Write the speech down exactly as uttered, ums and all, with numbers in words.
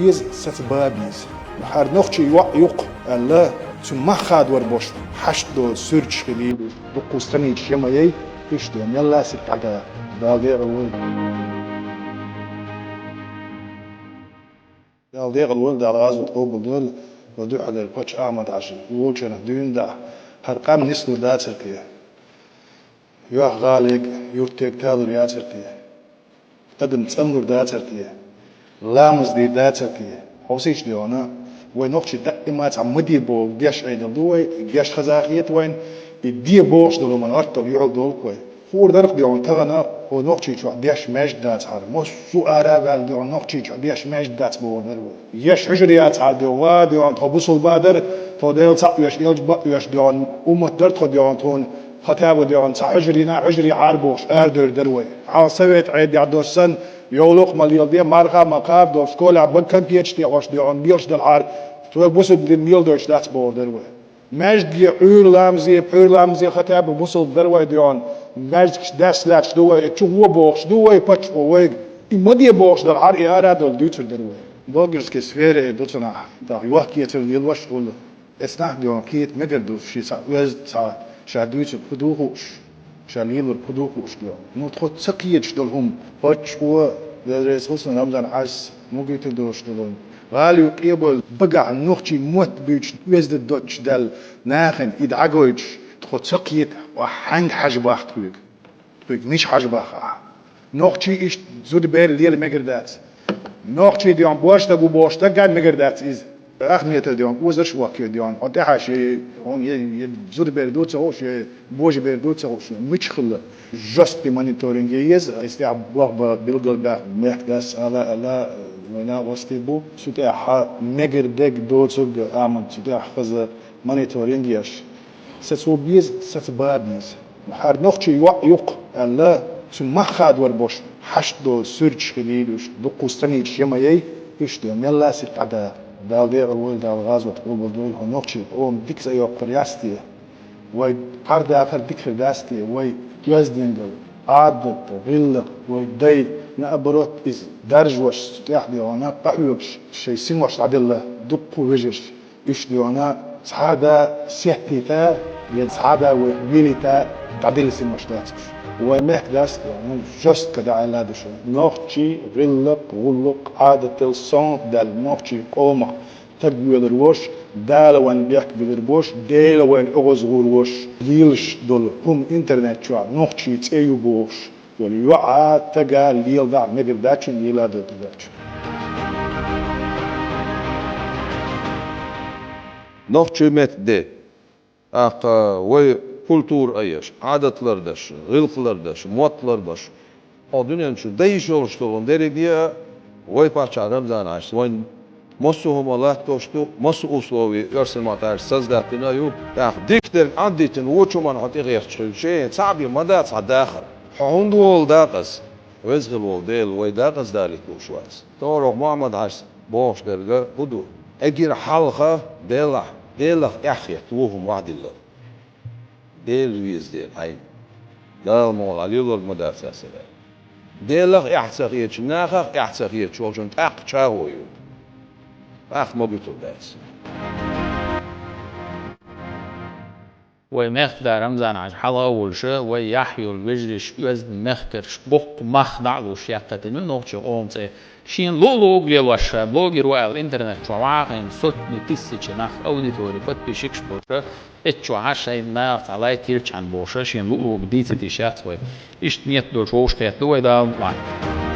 Беза, саца ба беза. ХӀара нохчий йоӀ ю-кх аьлла, цу мах хадор бош хьашт дола суьрташ хилийла, дуккха станицаш я ма яй, иштта мелла а сита хьада, Дала декъала войла. Дала декъала войла, Дала гӀазот къобалдойла, ва дуьхьалера паччахь Ахьмад-Хьажа волчарах дуьйна дӀа, хӀара къам нислур дацар те? Йоах гӀалега, юртега талур яцар те? Адам цӀанлур дацар те? Ламаз дийр дацар те? Хьовсийша, дегӀана, вай нохчий даима цхьа ма де боху деш Ӏедал ду вай, деш хаза хета вайна, и де бохуш долу хӀуманна гӀаттал юьхьал долу-кх вай. Хуур дара-кх, дегӀана, тахана хӀо Нохчийчохь деш маьждиг дацахьара, массо а ара а ваьлла, дегӀана, Нохчийчохь деш маьждиг дац бохур дара вай. Еш хьуьжар яцахьара, дегӀана, ва, дегӀана, тхо бусулба дар, тхо Дела цхьаъ веш, элча бакъ веш, дегӀана, уммат дар тхо, дегӀана, тхуна хатаба, дегӀана, цхьа хьуьжарина, хьуьжаре Ӏар бохуш, арадевр дара вай. Хьалха совет Ӏедал деш санна, йовлакх ма леладе, марха ма кхаба, догӀу школехь бага конфеташ тӀе Ӏош, дегӀана, белш далахьара, тхоьга бусулба дин леладойтуш дац бохур дара вай. Маьждиге Ӏуьйра ламазе, пхьуьйра ламазе хатаба бусулба дар вай, дегӀана. Маьждигаш даьсса лаьтташ ду вай, чу гӀо бохуш ду вай, паччахьо вайга. И ма де бохуш далахьара, и ара а долу дуьйцур дара вай. Блогерский сфера эр ду цунах, тӀаккха йохк-эцар лелош а хуьлу. Эцнахь, дегӀана, кхета мегар ду, шен цхьа оьзда цхьа, ша дуьйцург хӀун ду хууш, ша лелорг хӀун ду хууш, дегӀана. Ну, тхо ца кхеташ долу хӀума, паччахьо, Дела реза хуьлда цунна, Рамзан-Хьаьжас ма гойтур долуш долу хӀума. ГӀала юкъе а бевлла, багахь нохчийн мотт буьйцуш, оьзда доцуш даьлла нахана и дӀагойтуш, тхо ца кхета, хьаьнга хьажа боху тхоьга. Тхоьга мича хьажа боху ахь? Нохчий иштта зудабер лела мегар дац. Нохчий, дегӀана, боьрша стаг ву бохуш стагга мегар дац иза. Ахмета, дегӀана, озарш а воккхий, дегӀана, хьо тӀаьхьа шен, хьуна е, е зудабер ду ца хууш, е божабер ду ца хууш, мича хилла. Жёсткий мониторинг е еза, айса тӀехь бохба билгалбаьхна мехкдас ала, ала, вайна гӀосте бу. Цу тӀехь мегар дерг доцург, амма цу тӀехь хаза мониторинг еш. Саца ву беза, саца ба беза. ХӀара нохчий йоӀ ю-кх аьлла, цу мах хадор бош хьашт долу суьрташ хилийла уьш, дуккха станицаш я ма яй, иштта мелла а сита хьада, Дала декъала войла, Дала гӀазот къобалдойла, хӀо нохчий къоман дика цӀе йоккхур яц те? Вай пхьар дахар дика хир дац те? Вай оьздангалла, Ӏадат, гӀиллакх, вай дай, наоборот, иза даржош, цу тӀехь, дегӀана, къахьоьгуш, шайн синош дӀаделла дуккха вежарш. Уьш, дегӀана, цхьа а да сеттийта, я цхьа а да вай велийта дӀаделла синош дац уьш. Вай мехкдас, дегӀана, жёстко дӀааьлла ду шуна. Нохчий гӀиллакх, гӀуллакх, Ӏадатал сонта даьлла нохчий къомах таг воьлур вош, Дала вайна бехк биллар бош, Дела вайна оьгӀаз гӀур вош, лелаш долу хӀума интернет чохь нохчий цӀе ю бохуш, йоӀа, тага леладахь мегар дац шуна, леладо дац шуна. Нохчий меттан де, тӀаккха вай культура а еш, Ӏадат лардеш, гӀиллакх лардеш, мотт ларбеш, хӀо дуьнен чу дайша йолуш долун дерриге а вай паччахь Рамзан-Хьаьжас вайна массо а хӀума латтош ду, массо а условий оьрсийн маттахь аьлча создать дина а ю, тӀаккха дика дерг Ӏаддитина вочу хӀуманна хьо тӀегӀерташ хилча, цхьаъ бен ма дац хьан дахар. Хьо хӀунда волу дакъаза? Веза хилла волу Дела вай дакъаза далийта лууш вац. ТӀоьрах Мухьаммад-Хьаьжас бохуш дерг хӀун ду? Эггара хьалха Делахь, Делах эхь хетта ву хӀума охьадиллар. Дела веза дела, хьайна. Дала мукъ лахь, лелорг ма дац аса. Делах эхь ца хеташ, нахах эхь ца хеташ волчун тӀаккха чагӀо ю. ТӀаккха ма гуьтур дац. Вай мехкда Рамзан-Хьаьжа хьалха а волуша, вай яхь йолу вежарий, оьзда мехкарий боккха мах дӀа а луш, яьккхийтина нохчийн къоман цӀе. Шена луъ-луъург лелош, ша блогер ву аьлла интернет чохь вахийна сотни тысячи нах, аудитори, подписчикаш болуша, эццахь шайн нахаца лайк йиллачхьана болуша, шена луъ-луъург дийцийта йиш яц вай. Иштта ниет долуш вовшахкхетта ду вай, Дала мукъ лахь.